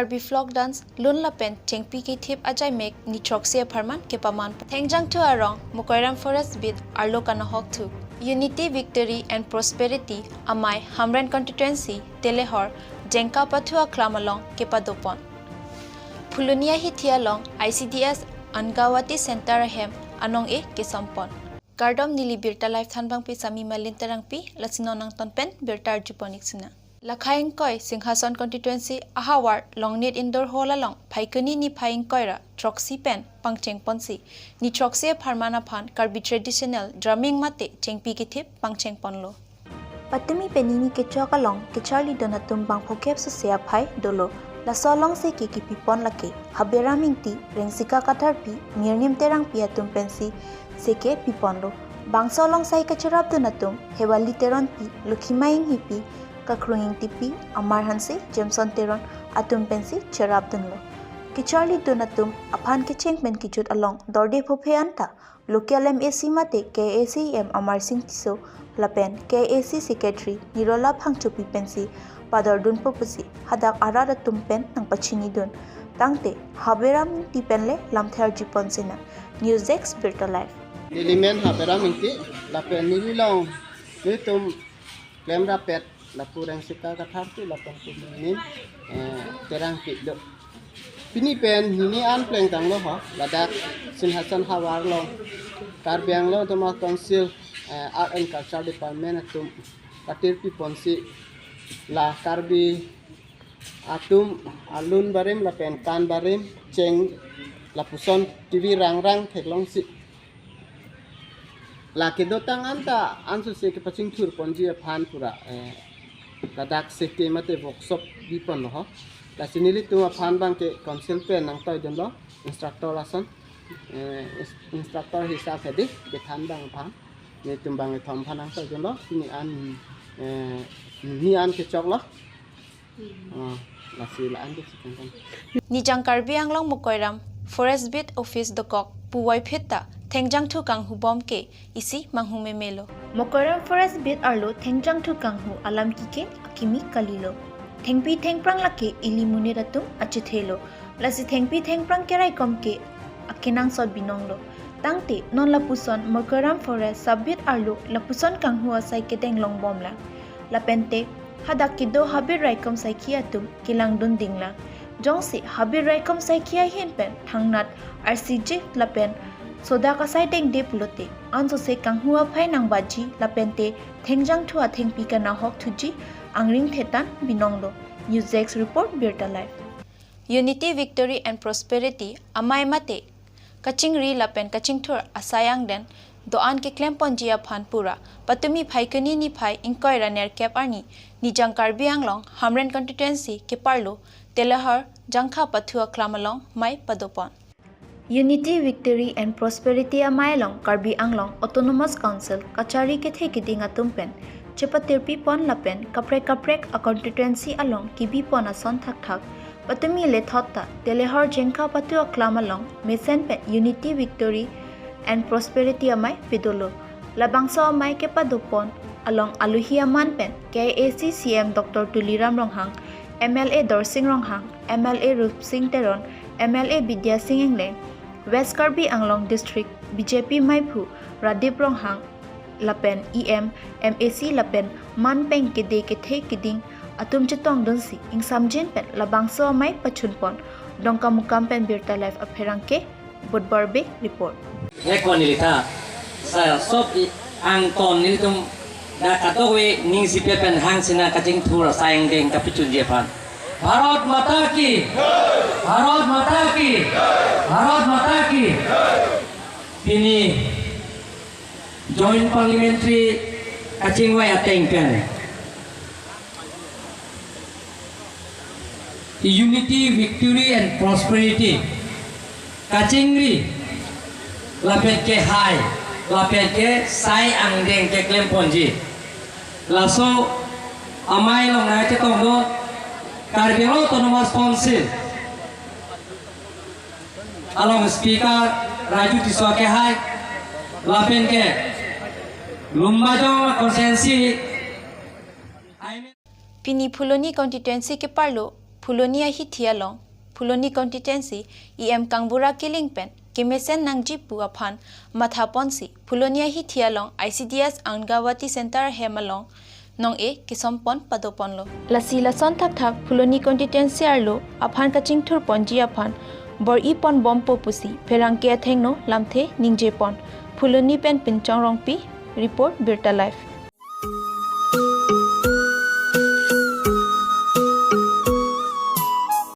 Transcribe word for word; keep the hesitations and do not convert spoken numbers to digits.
Karbi folk dance, lun lapen thengpi kethip ajaimek ni throksi apharman kepaman. Thengjangthu arong Mokoiram Forest Beat arlo kanahok thu Unity, Victory and Prosperity amei Hamren Constituency Telehor Jengka Pathu Aklam along kepadopon. Phuloni ahithi along I C D S Angawati Center ahem anong-e kesompon. Kardom, neli Birta Live thanbangpi Sami Malin Terangpi, lasi non nangton pen birta arjupon-ik sina. Lakhai ingkoi Singhason Constituency ahavar Longnit Indoor Hall along Phaikuni niphai ingkoi ra throksi pen pangchengponsi ni throksi apharman aphan Karbi traditional drumming mate chengpi kethip pangchengponlo. Patumi pen nini kechok along kecharlidun atum bangphokep sose aphai dolo. Laso alongsi ke kepipon lake Haberam Ingti, Rengsika Katharpi, Mirnim Terangpi atum pensi seke piponlo. Bangso along sai kacherapdun atum Hewali Teronpi, Lukhimai Inghipi, Kakrung Ingtipi, Amar Hanse, Jameson Teron atum pensi cherapdunlo. Kecharlidun atum aphan kecheng pen kejut along dorde phophe anta local M A C mate K A A C E M Amar Sing Tisso lapen K A A C Secretary Nirola Phangchopi pensi padordunpo pusi hadak arat atum pen nangpachinidun. Tangte Haberam Ingti penle lamthe arjupon sina. News Desk, Birta Live. Neli men Haberam Ingti, lapen neli along nelitum klemrap-et lapu Rengsika Katharpi lapen pu Mirnim, eh, Terangpi do. Pini pen nini an plengtanglo ho, ladak Singhason havar along Karbi Anglong Autonomous Council, eh, Art and Culture Department atum patirpiponsi la Karbi atum alun barim lapen kan barim cheng lapuson kevi rangrang theklongsi la kedotang anta ansose kepachingthurponji aphan pura, eh, ladak seke mate workshop biponlo ho. Lasi nelitum aphan abangke council pen nangtoidunlo, instructor ason, eh, ins-, instructor hisap hedi kethan abang aphan. Nelitum bang kethom aphan nangtoidunlo, pini an, eh, ni an kechoklo. Ah, lasi la-an ke chikangkang. Nijang Karbi Anglong Mokoiram Forest Beat Office dokok pu voiphit ta thengjangthu kanghubom ke isi manghu memelo. Mokoiram Forest Beat arlo thengjangthu kanghu alam kike akimi kalilo. Thengpi thengphrang lake ili monit atum achethelo. Lasi thengpi thengphrang keraikom ke akenangsot binonglo. Tangte non lapuson Mokoiram Forest Sub-Beat arlo lapuson kanghu asai kedeng longbomlang. Lapente hadak kedo habit raikom saikhi atum kelangdun dinglang. Jongsi habit raikom saikhi ahin pen thangnat arsijik lapen sodak asai dengde pulote ansose kanghu aphai nangbaji lapente thengjangthu athengpi kanahok thuji angring thetan binonglo. News Desk Report, Birta Live. Unity, Victory and Prosperity amei mate kachingri lapen kachingthur asai angdeng do-an keklemponji aphan pura patumi Phaikuni niphai ingkoi ra nerkep arni Nijang Karbi Anglong Hamren Constituency keparlo Telehor Jengka Pathu Aklam along mei padopon. Unity, Victory and Prosperity amei along Karbi Anglong Autonomous Council kachari kethe keding atum pen chepatirpipon lapen kaprek kaprek a-constituency along kebipon ason thakthak patumi lethot ta Telehor Jengka Pathu Aklam along mesen pen Unity, Victory and Prosperity amei pedolo. Labangso amei kepadopon along aluhi aman pen K A A C C E M Doctor Tuliram Ronghang, M L A Dorsing Ronghang, M L A Rupsing Teron, M L A Bidya Sing Engleng, West Karbi Anglong District B J P meiphu Radip Ronghang lapen E M, M A C lapen man pen kede kethe keding atum chetongdunsi ingsamjin pen labangso amei pachunpon. Dongkamukam pen Birta Live apherangke Budbar Bey report. Hekon neli ta sa sop i angton nelitum dak kadokave ningsipe pen hang sina kachingthur asai angdeng kapachunji aphan. Bharat Mata Ki! Bharat Mata Ki! Bharat Mata Ki! Pini Joint Parliamentary kachingvai ateng pen Unity, Victory and Prosperity kachingri lapen kehai lapen kesai angdeng keklemponji. Laso amei along nangchetongdun Karbi Anglong Autonomous Council along Speaker Raju Tisso kehai lapen ke Lumbajong constituency, I mean, Pini Phuloni constituency keparlo Phuloni ahithi along Phuloni constituency E M Kangbura Killing pen kemesen nangji pu aphan matha ponsi Phuloni ahithi along I C D S Anganwadi Center ahem along nong-e kesom pon pado ponlo. Lasi lason thakthak Phuloni constituency arlo aphan kachingthur ponji aphan bor-i pon bompo pusi pherangke athengno lamthe ningje pon. Phuloni pen Pinchong Rongpi, report Birta Live.